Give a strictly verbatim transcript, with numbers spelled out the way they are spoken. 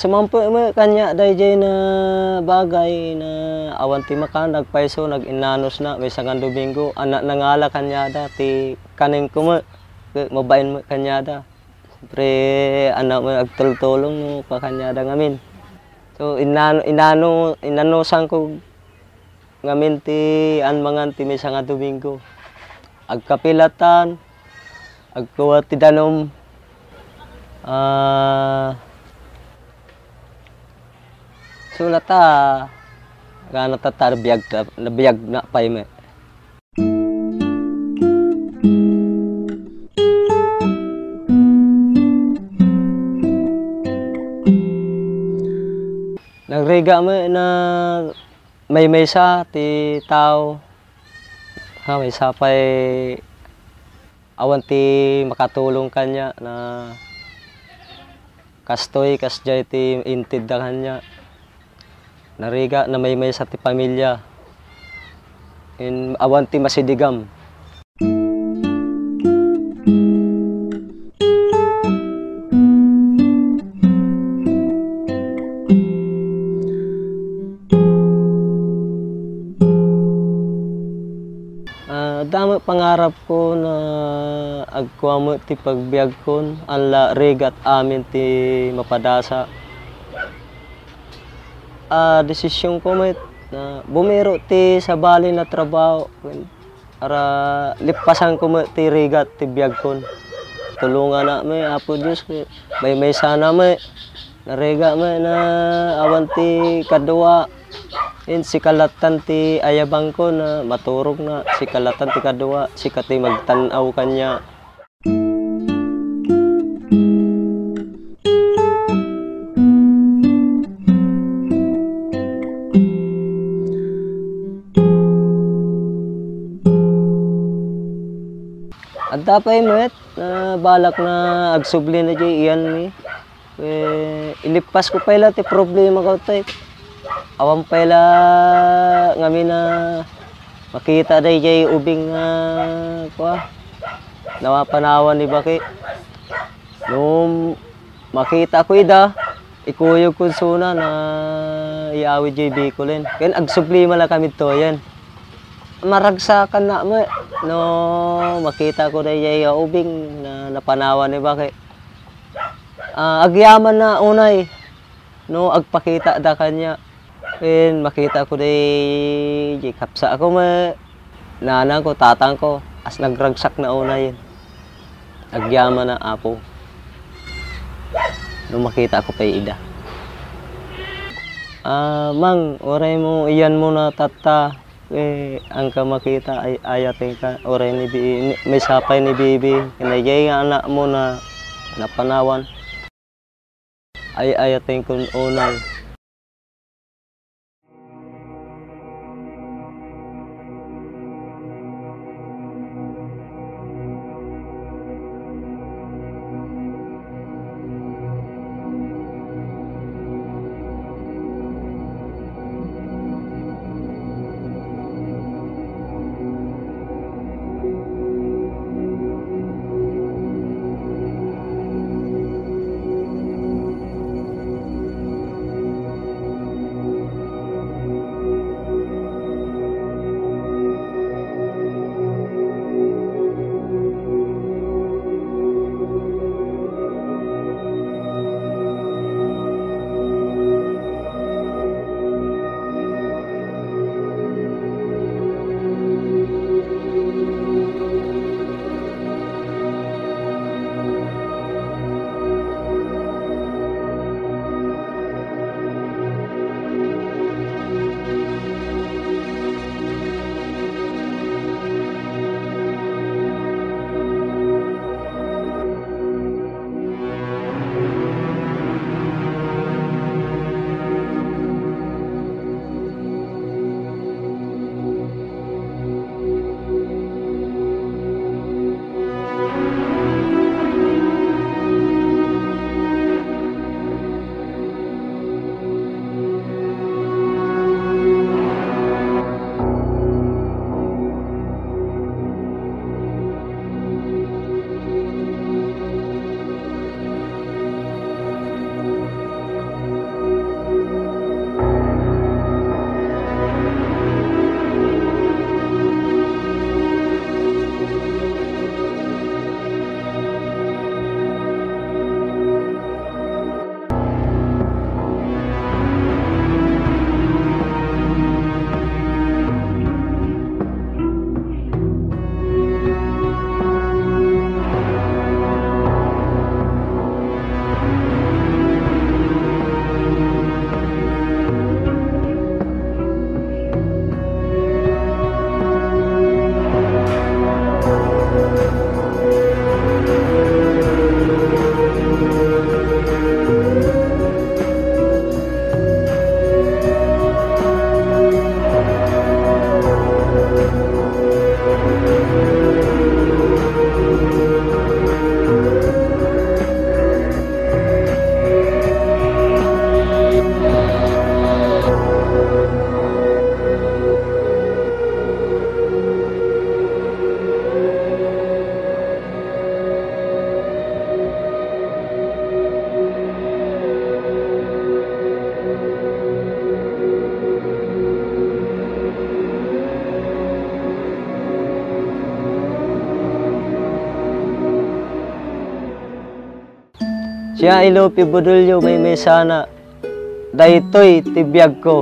Sumampe' met kaniak daydiay na bagay na awan ti makan, nagpayso, nag-innanosna, maysa nga Domingo, ania nangala kaniada ti kanenko met, ket mabain met kaniada. Siyempre, ania met agtultulong no kaniada ngamin. So, innano-, innano-, innanosanko ngamin ti an mangan ti maysa nga Domingo. Agkape latan, agkuha ti danum. Ah, so lata, gana tatta, nabiag ta, nabiagna pay met. Nagrigat met na maymaysa ti tao, ha, maysa pay awan ti makatulong kaniak na kastoy, kasdiay ti intedda kaniak. Narigat na maymaysa ti pamilia. In, awan ti masidegam. Ah, adda met pangarapko na agkua met ti pagbiagkon, ala rigat amin ti mapadasa. Ah, desisionko met na bumiro ti sabali na trabaho. Ara, lippasanko met ti rigat ti biagkon. Tulongana met, Apo Dios, ket maymaysana met. Narigat met na awan ti kadua. In, sika lattan ti ayabangko na maturogna, sika lattan ti kadua, sika ti magtan-aw kaniak. Adda pay met, ah, balak na agsubli na diay iyanmi. Eh, ilippasko pay la ti problema ko, tay. Awan pay la ngamin a makita daydiay ubing nga, kua, napanawan ni baki. No makitako ida, ikuyogko isuna na iawid diay Bicolen. Ken agsubli man la kami ditoyen. Maragsakanna met no makitako daydiay a ubing na napanawan ni baki. Ah, agyamanna unay no agpakitada kaniak. Ken makitako daydiay kapsatko met, nanangko, tatangko, as nagragsakna unay. Agyamanna, Apo, no makitako pay ida. Ah, Mang, uray mo iyanmona tatta, eh, anka makita, ay, ayatenka, uray ni Bi-, ni, maysa pay ni Bibi, ken daydiay nga anakmo na napanawan. Ay-ayatenkon unay. Siak i Lope Budolio, maymaysanak. Daytoy ti biagko.